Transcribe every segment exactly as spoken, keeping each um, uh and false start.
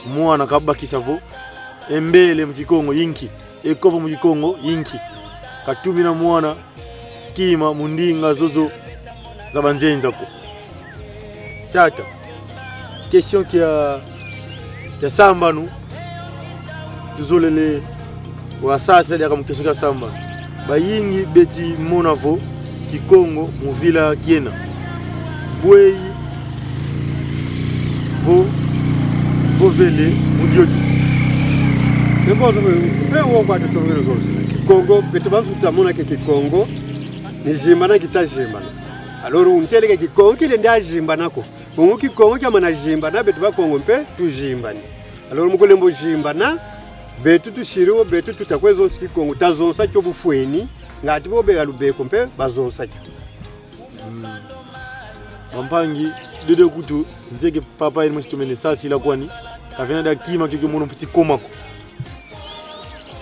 mwana kabakisa vo e mbele mu Kikongo i nki, e kovo mu Kikongo i nki. Katumina mwana kima mu ndinga zozo za banzenza ko. Tata, question kia, kia sambanu, tuzolele wasasila diaka mu question kia sambanu. Bayingi beti mona vo Kikongo mu vila kiena. Bweyi vo, vo vele mu diodio. Ke bonso mpe, mpe wo kwa tutongele zonso. Kikongo, beto bantu tuta mona que Kikongo ni zimbana kita zimbana. Alors, untele que Kikongo kilendi zimbana ko. Kongo Kikongo kiamana zimbana, beto Bakongo mpe tuzimbani. Alors, mu kulembo zimbana, beto tusiri wo, beto tuta kwe zonsa Kikongo, tazonsa kio bufweni, ngati bo beka lubeko mpe bazonsa kio. Bampangi, dede kutu, nzeye que papa yandi mosi tumene sasila kwani, kavena dia kima kio kio mono mfweti koma ko.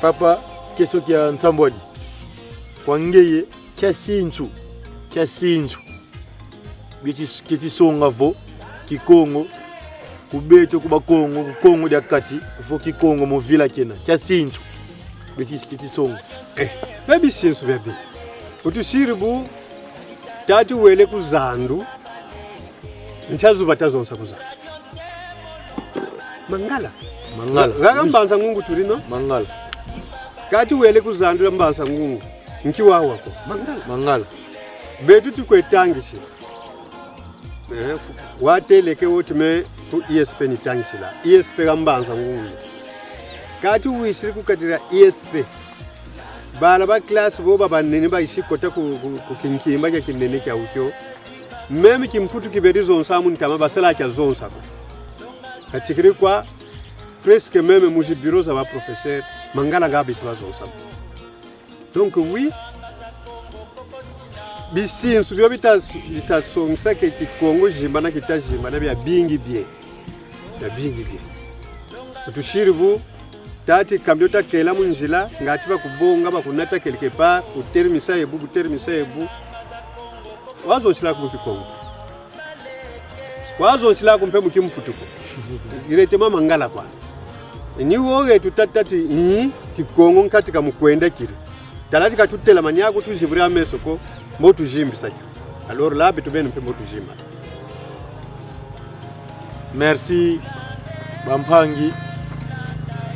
Papa, question kia nsambwadi. Kwa ngeye, kia sinsu, kia sinsu. Beti, keti songa vo Kikongo, ku beto ku Bakongo, ku Kongo dia Kati, vo Kikongo mu vila kiena. Kia sinsu. Beti, keti songa. Eh, bia bisinsu biabi. Utusiri bu, tati wele ku zandu, ntia zuba tazonsa ku zandu. Mangala. Mangala. Ga-, ga Mbanza Ngungu turi, no? Mangala. Kati wele ku zandu dia Mbanza Ngungu. Nki wawa ko. Mangala. Mangala. Beto tukwe tangisi. Eh, fu-, watele que wo ti me ku I S P ni tangisila. I S P ga Mbanza Ngungu. Kati wisiri ku kati dia I S P. Bala ba classe bo ba banene bayizi kota ku, ku, ku kinkimba kia kinene kiau kio. Même kimputu kibeti zonsa mu ntama basala kia zonsa ko. Katikiri kwa presque même mu zi bureau za ba professeur, Mangala nga besi bazonsa. Donc oui, bisinsu bio bita, bita songisa que Kikongo zimbana kita zimbana biabingi bien. Biabingi bien. Utusiri bu, tati kambio takela mu nzila, ngati bakubonga, bakunata quelque part, uterimisa ebu, uterimisa ebu. Wazonsila ku Kikongo. Wazonsila ku mpe mu kimputu ko. Directement Mangala kwa. Ni wo ge tutata ti, nyi, Kikongo nkati ka mu kwenda kiri. Tala ti ka tutelamani ko, tuzibula meso ko, mbo tuzimbisa kio. Alors là, beto beno mpe mbo tuzimba. Merci, bampangi.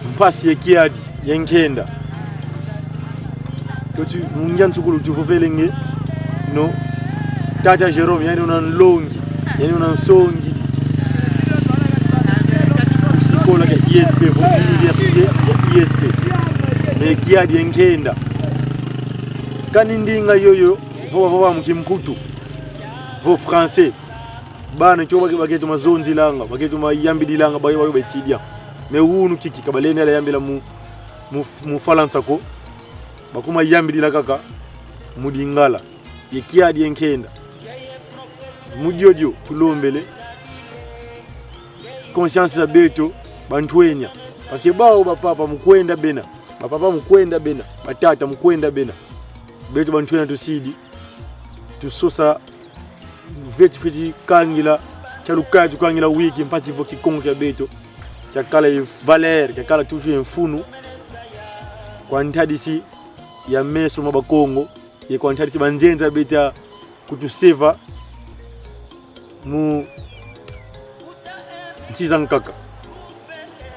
Mpasi ye kiadi ye nkenda. Koti mu ngia nsukulu tuvovelenge, no, tata Jérôme, yandi una nlongi, yandi una nsongi. Ku sikola kia I S P, vo université ya I S P. Mais kiadi ye nkenda. Kani ndinga yoyo, vo, vo, vo, mu kimputu. Vo français. Bana kio bake-, baketoma zonzilanga, baketoma yambidilanga, ba-, ba-, betidia. Mais wunu kiki, ka balenda yambila mu, mu, mu Falansa ko. Bakuma yambidila kaka mu Lingala. Ye kiadi ye nkenda. Mu diodio, tulombele conscience za beto, bantwenya. Parce que bawu bapapa mu kwenda bena. Bapapa mu kwenda bena. Batata mu kwenda bena. Beto bantwenya tusidi. Tusosa fweti, fweti kangila, kia lukaya tukangila wiki, mpasi vo Kikongo kia beto kiakala ye valeur, kiakala toujours ye mfunu kwa ntadisi ya meso ma Bakongo, ye kwa ntadisi banzenza beta kutuseva mu nsi za nkaka.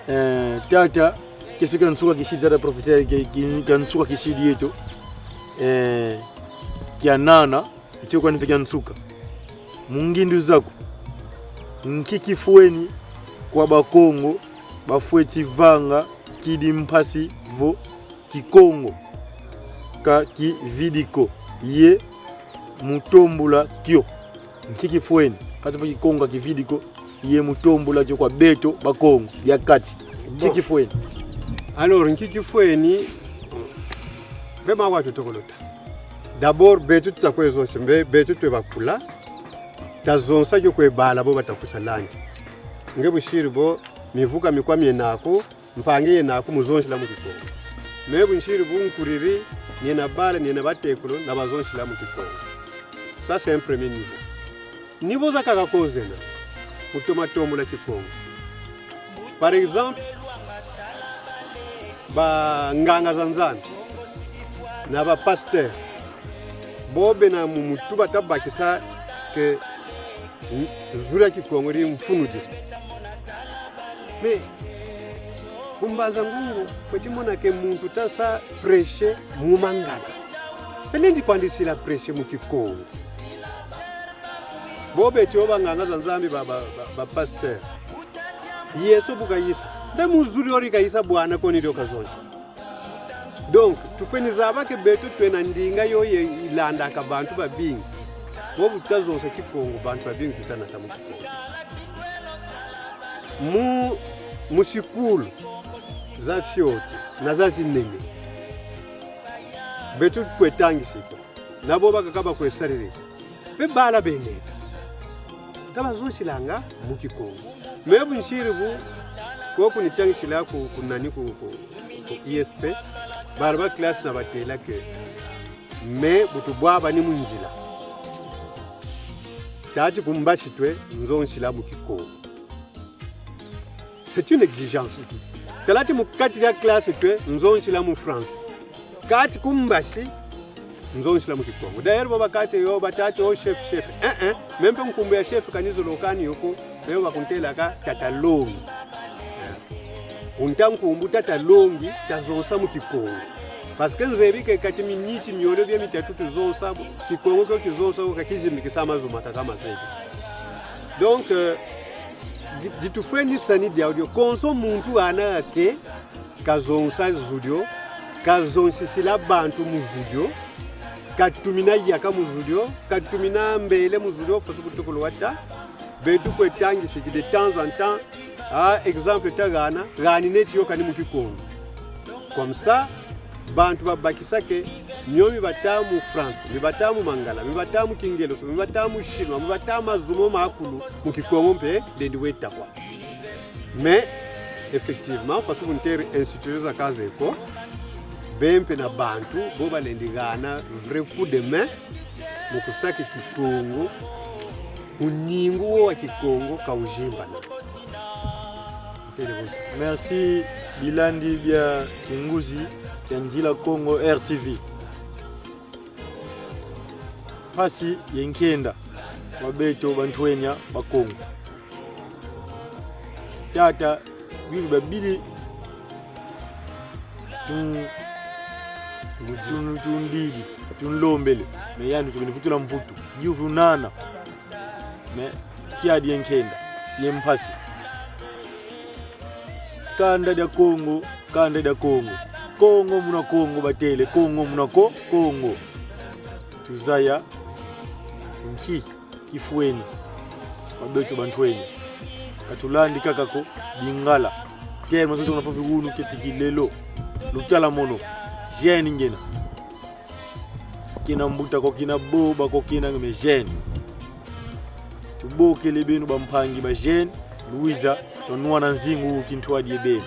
Eh, tata, question kia nsuka kisidi, tata professeur, ki-, ki-, kia nsuka kisidi yeto. Eh, kia nana, ikio kwani mpe kia nsuka. Mu ngindu zaku, nki kifweni kwa Bakongo bafweti vanga kidi mpasi vo Kikongo ka kividi ko, ye mu tombula kio? Nki kifweni, mpasi vo Kikongo ka kividi ko, ye mu tombula kio kwa beto Bakongo dia kati? Nki kifweni? Alors, nki kifweni, vraiment wa tutokolota. D'abord, beto tuta kwe zonsa, mbe, beto twe bakula. Tazonsa kio kwe bala bo bata kusa landi. Nge busiri bo, mivuka mikwa miena ko, mpangi yena ko, mu zonzila mu Kikongo. Me bu nsiri bu nkuriri, niena bala, niena batekolo, na bazonzila mu Kikongo. Ça, c'est un premier niveau. Niveau zakaka ko zena, mu toma tombula Kikongo. Par exemple, banganga za Nzambi na ba pasteur, bo bena mu mutu bata bakisa que n-, zu dia Kikongo di mfunu di. Mais ku Mbanza Ngungu, fweti mona que muntu ta sa prêcher mu Mangala. Mpe lendi kwandi sila prêcher mu Kikongo. Bo beti o banganga za Nzambi, ba, ba, ba, ba pasteur. Yesu bu kayisa, mpe mu zu dio di kayisa bwana, ko ni dio kazonza. Donc, tufweni zaba que beto twena ndinga yo ye ilandaka bantu babingi. Bobu tuta zonza Kikongo, bantu babingi tuta nata mu Kikongo. Mu, mu sikulu za fioti na za zinene, beto kwe tangisi ko. Na bo bakaka bakwe sarila. Mpe bala bena eta, ka bazonsilanga mu Kikongo. Mais bu nsiri bu, ko ku nitangisila ku, ku nani, ku, ku, ku I S P, bala ba classe na batela que, mais bu tubwabani mu nzila, tala ti ku mbasi twe, nzonsila mu Kikongo. C'est une exigence. Tala ti mu kati dia classe twe, nzonsila mu français. Kati ku mbasi, nzonsila mu Kikongo. D'ailleurs, bo bakati yo, batati yo chef, chef. Eh, eh. Même mpe nkumbu ya chef ka nizolokani yo ko, mais bakuntelaka tata longi. Eh. Unta nkumbu tata longi, tazonsa mu Kikongo. Parce que nzebi que kati miniti miole bia mitatu tuzonsa, Kikongo kio kizonsa ko ka kizimbikisa mazu ma kaka mazebi. Donc, euh, di, di tufweni sani diau dio, konso muntu ana ke, kazonsa zu dio, kazonsisila bantu mu zu dio, katumina yaka mu zu dio, katumina mbele mu zu dio, fosi kutukulu wata, betu kwe tangisi ki de temps en temps, ah, exemple ta gana, gani neti yo kani mu Kikongo. Comme ça, bantu babakisa que mio mi bata mu France, mi bata mu Mangala, mi bata mu Kingelesi, mi bata mu Chinois, mi bata mazu mo makulu, mu Kikongo mpe, dendi weta kwa. Mais, effectivement, parce que bu nteri institution za kaze ko, bempe na bantu, bo balendi gana vrai coup de main, mu kusa que Kikongo, uningu wo wa Kikongo ka uzimbana. Ntele bonso. Merci, bilandi bia kinguzi kia Nzila Kongo R T V. Mpasi ye nkenda kwa beto bantwenya Bakongo. Tata, biuvu biabidi tun-, tun-, tundidi, tunlombele, mais yandi tumene vutula mvutu, biuvu nana, mais kiadi ye nkenda, ye mpasi. Kanda dia Kongo, kanda dia Kongo. Kongo muna Kongo batele, Kongo muna Ko-, Kongo. Tuzaya nki kifweni kwa beto bantwenya. Ka tulandi kaka ko Lingala. Terme zozo tuna vova wunu keti ki lelo. Lutala mono. Jeune ngena. Kena mbuta ko, kena boba ko, kena, mais jeune. Tubokele beno bampangi ba jeune, luiza, twanwana nzingu kintwadi ye beno.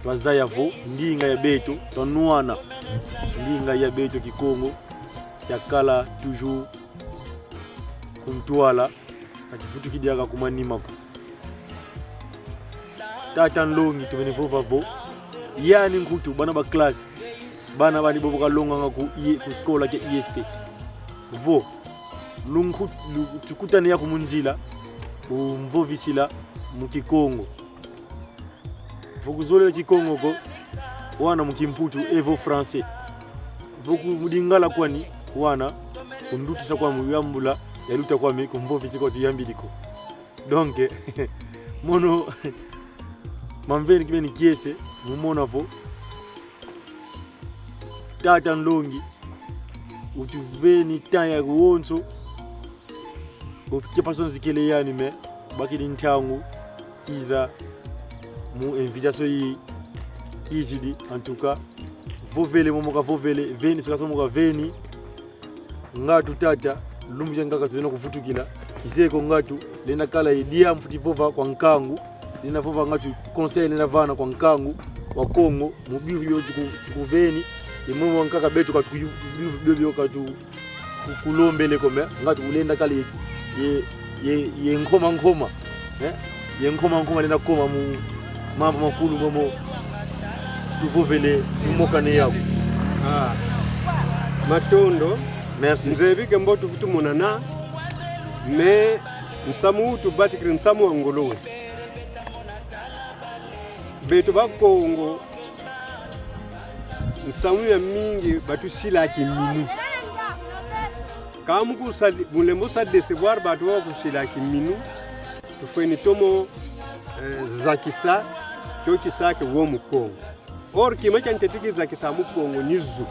Twazaya vo, ndinga ya beto, twanwana. Ndinga ya beto Kikongo, kiakala toujours ku ntwala, ka kivutuki diaka ku manima ko. Tata Nlongi, tumene vova vo, yani nkutu, bana ba classe, bana bani bobo kalonganga ku I-, ku sikola kia I S P. Vo, lunku-, lu-, tukutane yaku mu nzila, umvovisila mu Kikongo. Vo kuzolele Kikongo ko, wana mu Kimputu, evo français. Vo ku-, mu Lingala kwani, wana kundutisa kwa mu yambula, yaluta kwame, kumvovisi kwa tuyambidi ko. Donc, mono, mamveni kibeni kiese, mu mona vo Tata Nlongi, utuveni temps yaku wonso, o ke personne zikele yani, mais bakidi ntangu, kiza mu invitation yi kizidi, en tout cas, vovele momo kavovele, veni, tukaso momo kaveni. Ngatu tata, lumbu kia nkaka tulenda kuvutukila, kizeye ko ngatu, lenda kala ye diambu fweti vova kwa nkangu, lenda vova ngatu conseil lenda vana kwa nkangu wa Kongo, mu biuvu bio tuku-, tukuveni, ye momo nkaka beto katu-, biuvu bio, bio katu-, ku-, kulombele ko, mais ngatu ulenda kala ye, ye, ye, ye nkoma nkoma, eh? Ye nkoma nkoma lenda koma mu mambu makulu momo tuvovele, tumokane yawu. Ah. Matondo. Merci. Nzebi ke mbo tuvutu monana, mais nsamu tubatikiri nsamu wa ngolo we. Beto Bakongo, nsamu ya mingi batusila kiminu. Ka mu kusali-, mu lembo sa décevoir bantu ba kusila kiminu, tufweni tomo, eh, zakisa kio kisaka wo Mukongo. Or, kima kia ntete kizakisa Mukongo ni zu,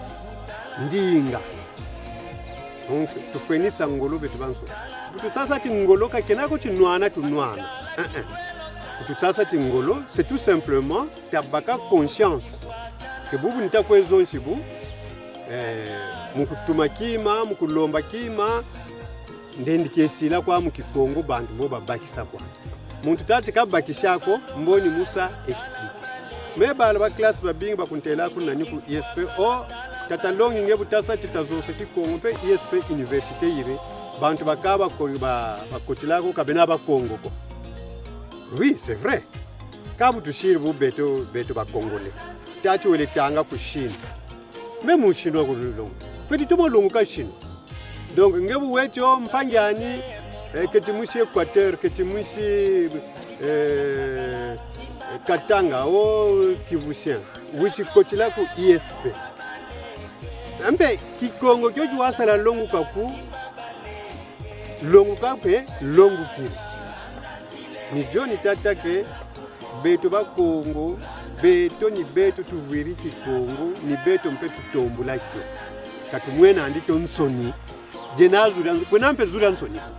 ndinga. Donc, tufweni sa ngolo beto banso. Bu tuta sa ti ngolo ka kena ko ti nwana tunwana. Eh, eh. Bu tuta sa ti ngolo, c'est tout simplement tabaka conscience ke bubu nita kwe zonzi bu, eh, mu kutuma kima, mu kulomba kima, ndendi kesila kwa mu Kikongo, bantu mo babakisa kwa. Muntu tati kabakisa ko, mboni musa explique. Mais bala ba classe babingi bakuntela kuna ni ku I S P: "Oh, tata Nlongi, nge bu ta sa ti ta zonza Kikongo mpe I S P université yiri, bantu bakaka bako-, ba-, bakotila ko ka bena Bakongo ko." Oui, c'est vrai. Ka bu tusiri bu beto, beto ba Congolais, tati wele tanga ku Chine. Même mu Chinois kulonga. Petit tomo longuka Chinois. Donc, nge bu weti: "Oh, mpangi ani, eh, keti mwisi Équateur, keti mwisi, eh, Katanga, oh, Kivutien. Weti kotila ku I S P." Mpe Kikongo kio ki wasala longuka ku, longuka mpe longukiri. Ni dio nita tâ que beto Bakongo, beto ni beto tuvwiri Kikongo, ni beto mpe tutombula kio. Ka tumwena andi kio nsoni. Diena zu dia nso-, kwena mpe zu dia nsoni ko.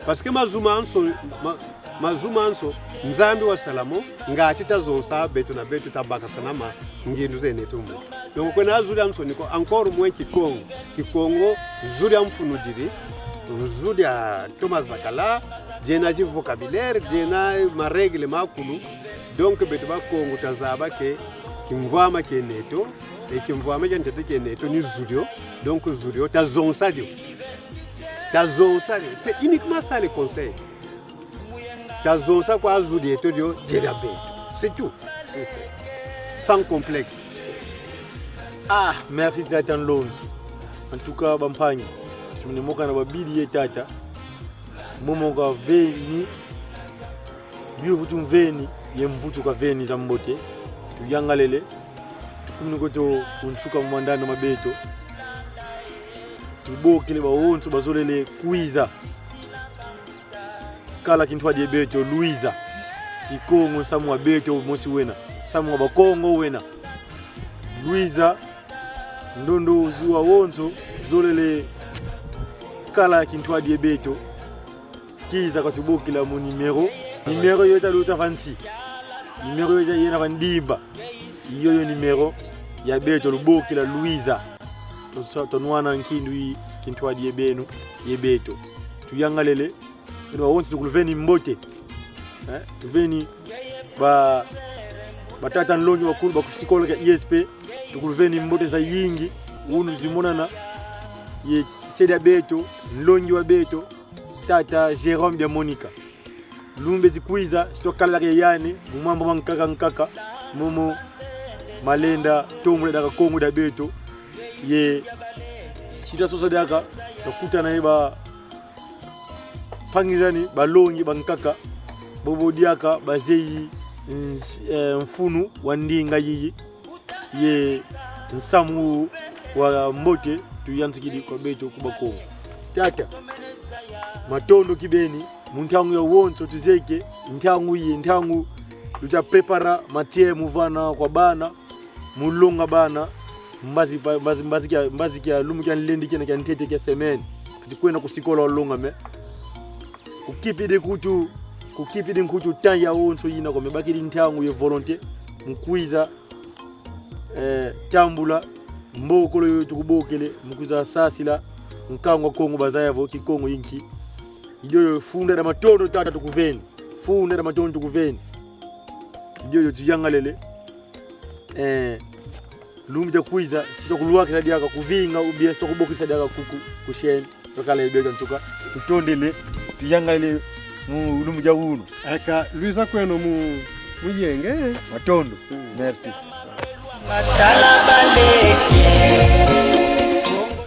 Parce que mazu manso, ma-, mazu manso, Nzambi wasala mo, ngati ta zonza beto na beto, ta bakasana ma ngindu zena eto mu. Donc, kwena zu dia nsoni ko, encore moins Kikongo. Kikongo, zu dia mfunu didi, zu dia kio mazakala, diena di vocabulaire, diena ma règles makulu. Donc, beto Bakongo ta zaba que kimvwama kiena eto, e kimvwama kia ntete kiena eto ni zu dio. Donc, zu dio, ta zonza dio. Ta zonza dio. C'est uniquement ça le conseil. Ta zonza kwa zu dieto dio, dia beto. C'est tout. Sans complexe. Ah, merci tata Nlongi. En tout cas, bampangi, tumene mokana babidi ye tata. Momo kaveni, bio vutu mveni, ye mvutu kaveni za mbote. Tuyangalele. Tukumini koto ku nsuka mu mandando ma beto. Tubokele bawonso bazolele kwiza kala kintwadi ye beto, lwiza. Kikongo nsamu wa beto mosi wena, nsamu wa Bakongo wena. Lwiza, ndondo, zuwa, wonso zolele kala kintwadi ye beto, kiza katubokila mu numéro. Numéro yo ta luta va nsi. Numéro yo ta yena va ndimba. Yoyo numéro ya beto, lubokila, lwiza. Tusa-, tunwana nkindu yi kintwadi ye beno, ye beto. Tuyangalele. Beno bawonso tukuluveni mbote. Eh, tuveni ba, batata Nlongi bakulu ba ku sikola kia I S P. Tukuluveni mbote zayingi. Wunu zimonana ye se dia beto, Nlongi wa beto, tata Jérôme Biamonika. Lumbu eti kwiza, si twakala diaka ye yandi mu mambu mankaka nkaka, momo malenda tombula diaka Kongo dia beto. Ye si twasosa diaka, twakutana ye bampangi zani, balongi bankaka, bobo diaka bazeyi ns-, eh, mfunu wa ndinga yiyi ye nsamu wa mbote tuyantikidi kwa beto ku Bakongo. Tata, matondo kibeni, mu ntangu yawonso tuzeye que ntangu yi, ntangu luta préparer matière mu vana kwa bana, mu longa bana, mbazi pa-, mbazi, mbazi kia, mbazi kia lumbu kia nlendi kiena kia ntete kia semaine. Kati kwenda ku sikola walonga, mais kukipidi nkutu, kukipidi nkutu temps yawonso yina ko, mais bakidi ntangu ye volonté, mu kwiza, eh, tambula mbokolo yoyo tukubokele, mu kwiza sasila nkangu wa Kongo bazaya vo Kikongo i nki. I dioyo funda dia matondo tata tukuveni. Funda dia matondo tukuveni. I dioyo tuyangalele. Eh, lumbu dia kwiza, si twakulwakisa diaka kuvinga, ou bien si twakubokisa diaka ku, ku, ku chaîne. Twakala ye beto, en tout cas, tutondele, tuyangalele mu lumbu dia unu. Eka, lwiza kweno mu, mu yenge. Matondo. Mm. Merci.